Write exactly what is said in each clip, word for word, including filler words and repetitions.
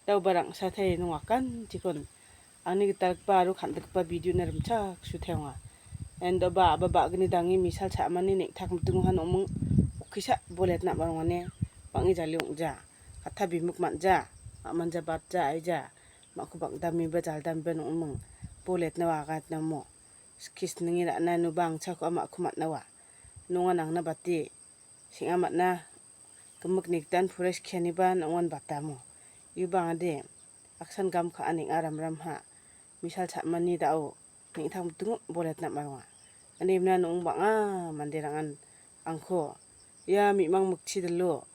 Daoba rangsatai nongakan tikon. Angni gitalgipa aro kan·dikgipa video-na rimchak sutaionga. Endoba aba ba·gni dangi misal cha·mani neng·takmitingohan ong·ming okkisa boletna ma·rongane bang·e jali ong·ja. Kata bimik man·ja, ma·manja batja aija, ma·ko bang·damiba jaldamiba nong·ming boletna agatna mo. Skis ningi ra·na noba angchako ma·ko man·nawa. Nonga nangna bate, seng·a man·a, gimik nigdan pura skianiba nongan batamo. Iba angade, aksan gam ka·a neng·a ramramha. Misal cha·mani da·o, neng·tangmitingo boletna ma·ronga. Ine imna nong bang·a manderangan angko, ia mi·mang mikchi dilo,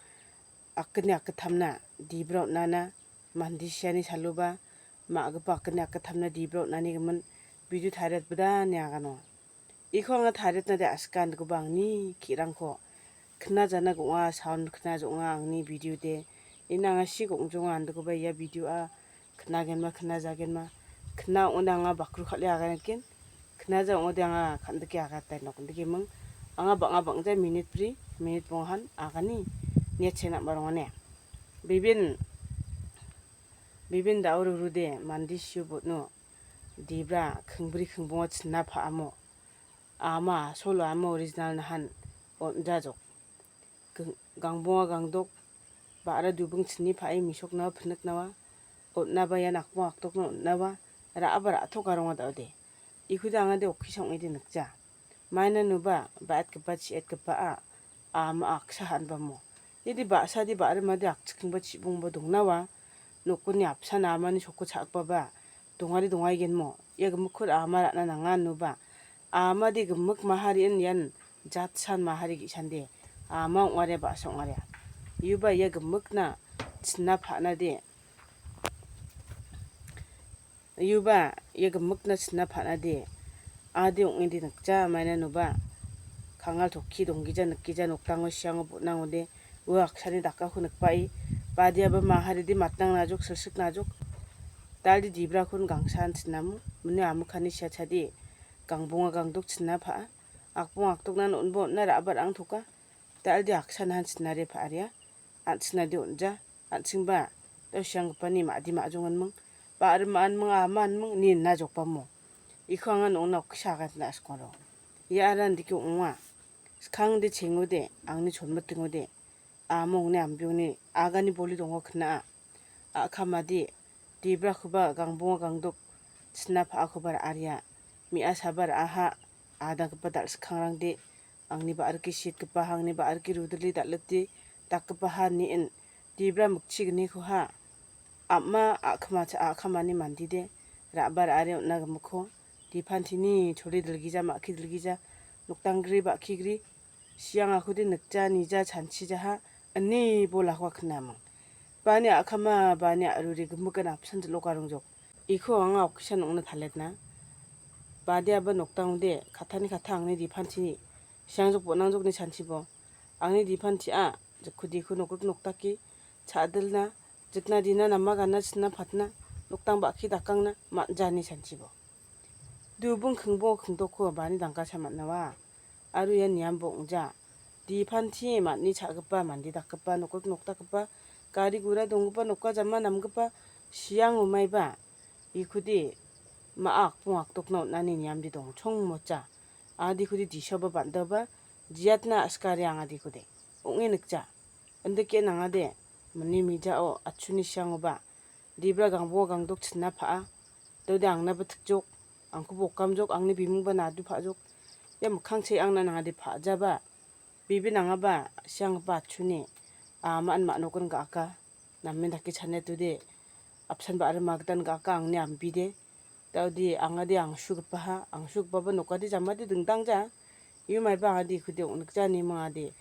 akgni akgittamna, dibra on·ana, mande siani saloba, ma·gipa akgni akgittamna dibra on·ani gimin, video tariatbida ine agano. Iko anga tariatna de asika andikoba angni ki·rangko. Kina jana gong·a, sound kina jong·a angni video de. Ina anga si gong·jonga andikoba ia video-a kina genma, kina jagenma. Kina ong·ode anga bakru kal·e aganatgen. Kina ja ong·ode anga kan·dike agatai nok indike ming. Anga bang·a bang·ja minit bri, minit bongahan agani. Nia chena ma·rongane. Bibin, bibin da·o rurude mande sio botno. Dibra kingbri kingbonga china pa·amo. Ama solo amo original nahan on·jajok. Gang-, gangbonga gangdok, ba·ra dubing chini pa·e misoknawa piniknawa, on·naba ian akbong aktokna on·nawa, ra·aba ra·tok aronga da·ode. Ikude angade okkisa ong·ede nikja. Maina nuba, ba·etgipa, chi·etgipa a, ama aksa han·bamo. Idi ba·sadi ba·rimade akchikingba chibongba dongnawa, nokoni apsan amani soko cha·gipaba, dongari dongaigenmo. Ia gimikko ama ra·na nanga nuba, amade gimik maharian ian jatsan mahari ge·sande. Ama ong·aria ba·sa ong·aria. Iuba ia gimikna china pa·nade. Iuba ia gimikna china pa·nade. Ade ong·ede nikja maina nuba. Kangal tokki donggija nikgija nokdango siango bon·angode. Ua aksani dakako nikbae. Badiaba maharidi matnang najok silsik najok. Daldi dibrakon gangsan chinamo. Mine amikani siachade. Gangbonga gangdok china pa·a. Akbong aktoknan on·ba on·na ra·ba ra·ang toka. Dalde aksanahan chinare pa·aria. An·chinade on·ja. An·chingba dao sianggipani madi ma·jonganming. Ba·rim ma·anming, ama anming, ni na jokbamo. Iko anga nongna okkisa agatna askoro. Ia ara andike ong·a. Skangde chengode, angni chonmitingode. Amo ong·ne ambiongni agani boli dongo kina·a. A·kamade, debrakoba gangbonga gangdok china pa·akoba ra·aria. Me·asaba ra·aha, adagipa dal·sikkangrangde, angni ba·rike sitgipaha, angni ba·rike rudile dal·ite dakgipaha, ine debra mikchignikoha. Am·a a·kama cha-, a·kamani mandide, ra·ba ra·are on·a gimikko, dipantini choli dilgija, ma·ki dilgija, nokdanggri ba·kigri, siangakode nikja, nija chanchijaha, ine bolako kinaming. Bani a·kama, bani a·ruri gimikan apsan jil·ok arongjok. Iko anga okisan ong·na taletna. Bade aba nokdangode, katani kata angni dipantini, siangjok bon·angjokni chanchibo. Angni dipanti a, jikudiko nokrik noktaki, cha·dilna, jikna dina nama gana china patna, nokdang ba·ki dakangna, man·jani chanchibo. Dubung kingbo kingdoko bani dangkasa man·awa. Aro ia niambo ong·ja. Dipanti man·ni cha·gipa, mande dakgipa, nokrik nokdakgipa, gari gura donggipa, nokka jama namgipa, siang umaiba. Ikode ma·a akbong akdokna on·ani niamde dongchong mocha. Adikode disaba ban·daba, jiatna askari angadikode. Ong·e nikja. Indike nangade, mani mijao atchuni siangoba. Debra gangbo gangdok china pa·a. Dode angnaba tikjok. Angkoba okamjok, angni bimungba nadu pa·jok. Ia mikkangchi angna nangade pa·jaba. Bebe nangaba, sianggipa atchuni. Aman ma·nokon ga·aka. Namen dake chane dode. Apsan ba·rim magitan ga·aka angni ambide. Daode angade angsugipaha, ansugipa nokade jamade dingdangja. Iu maiba angade ikode ong·nikja ine mangade.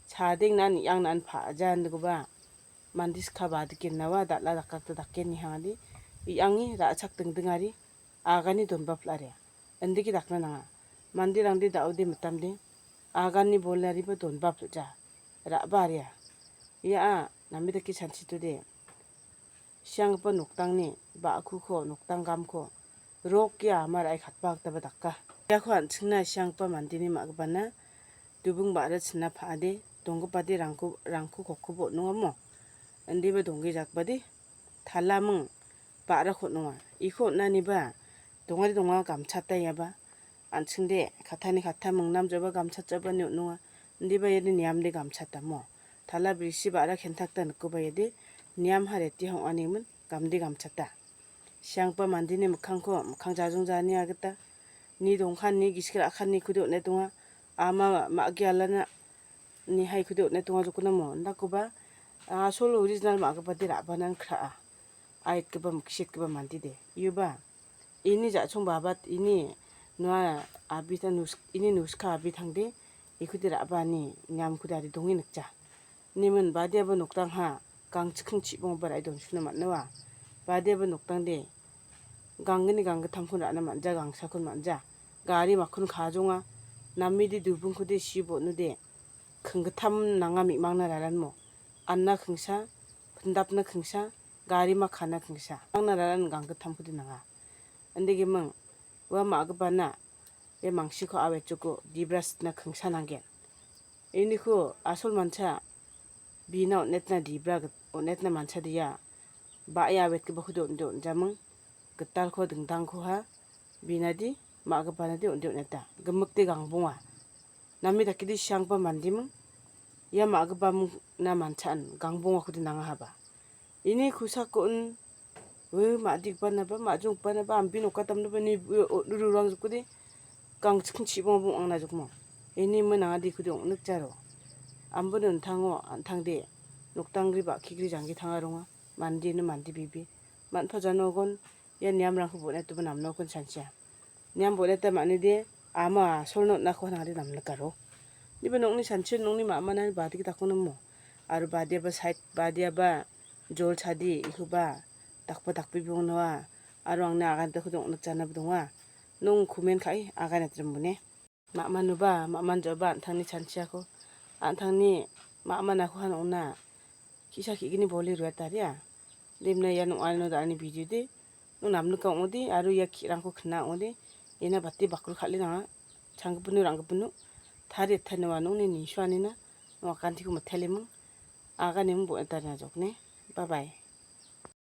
Chadeng nan iang nan pa·ja indikoba. Mande skaba dake nawa dal·a dakakta dake nihangade. Iangi ra·chak dingdingari agani donba pil·aria. Indike dakna nanga. Manderangde daode mitamde agani bolariba donba pil·ja. Ra·ba aria. Ia a name dake chanchitode. Sianggipa nokdangni ba·kuko, nokdang gamko, rok ia ama ra·e katba gitaba daka. Iako an·chingna sianggipa mandeni ma·gipana dubung ba·ra china pa·ade, donggipade rangko, rangko kokkoba on·ongamo. Indiba dongge jakbade, talaming ba·rako on·onga. Iko on·aniba dongari donga gamchata iaba. An·chingde katani kata mingnamjoba gamchatjoba ine on·onga. Indiba iade niamde gamchatamo. Tala bilsi ba·ra kentakta nikoba iade niam ha reti ong·animin gamde gamchata. Sianggipa mandeni mikkangko mikkang jajong jani agita. Ni dongkan, ni gisik ra·kan, ni kude on·e donga. Ama ma-, ma·gialana ni hai kude on·e donga jokonamo. Indakoba, asol original ma·gipade ra·banan kra·a. Aitgipa, miksetgipa mandede. Iuba, ini ja·chong babat, ini noa abita nus-, ini nuska abitangde, ikude ra·bani niamkude ari donge nikja. Nimin badiaba noktangha gangchikking chibongba ra·e donsuna man·noa. Badiaba noktangde ganggni ganggittamkon ra·na man·ja, gangsakon man·ja. Gari makkon kajonga, namide dubungkode si bon·ode, kinggittam nanga mi·mangna raranmo. Anna kingsa, pindapna kingsa, gari makkana kingsa. Angna raran ganggittamkode nanga. Indegiming, ua ma·gipana, ia mangsiko awetjoko dibrasna kingsa nanggen. Iniko asol mancha bina on·etna dibra git-, on·etna manchadia. Ba·e awetgipakode on·de on·jaming. Gitalko dingtangkoha binadi ma·gipanadi on·de on·eta. Gimikde gangbonga. Name dakede sianggipa mandiming. Ia ma·gipamingna manchaan gangbongakode nangahaba. Ini kosako on, we ma·digipanaba, ma·jonggipanaba, ambi nokatamnaba, ni, we, o, rurang jokode, gangchikking chibong bong angna jokmo. Ini me nangadi kude ong·nikjaro. Ambo nontango an·tangde, noktangri ba·kigri janggi tangaronga, mandeni mande bibi. Man·pajanogon, ia niamrangko bon·etoba namnokon chanchia. Niam bon·eta man·ede ama solna on·ako nangade namnikaro. Niba nokni sanchio nokni ma·manani badigi dakonimo. Aro badiaba sait, badiaba jol chadi ikoba dakba dakbibong noa. Aro angni agantako dong·nikjanaba donga. Nong komen ka·e aganatrimone. Ma·manoba, ma·manjoba an·tangni chanchiako. An·tangni ma·manako han ong·na. Ki·sa ki·gni boli ruataria. Demna ia nong·areno da·ani video de. Nong namnika ong·ode, aro ia ki·rangko kina ong·ode. Ina bate bakro kal·e nanga. Changgipino, ranggipino. Tari etanoa nongni nisuanina. Nong akantiko miteliming. Aganiming bo·e tarina jokne. Bye bye.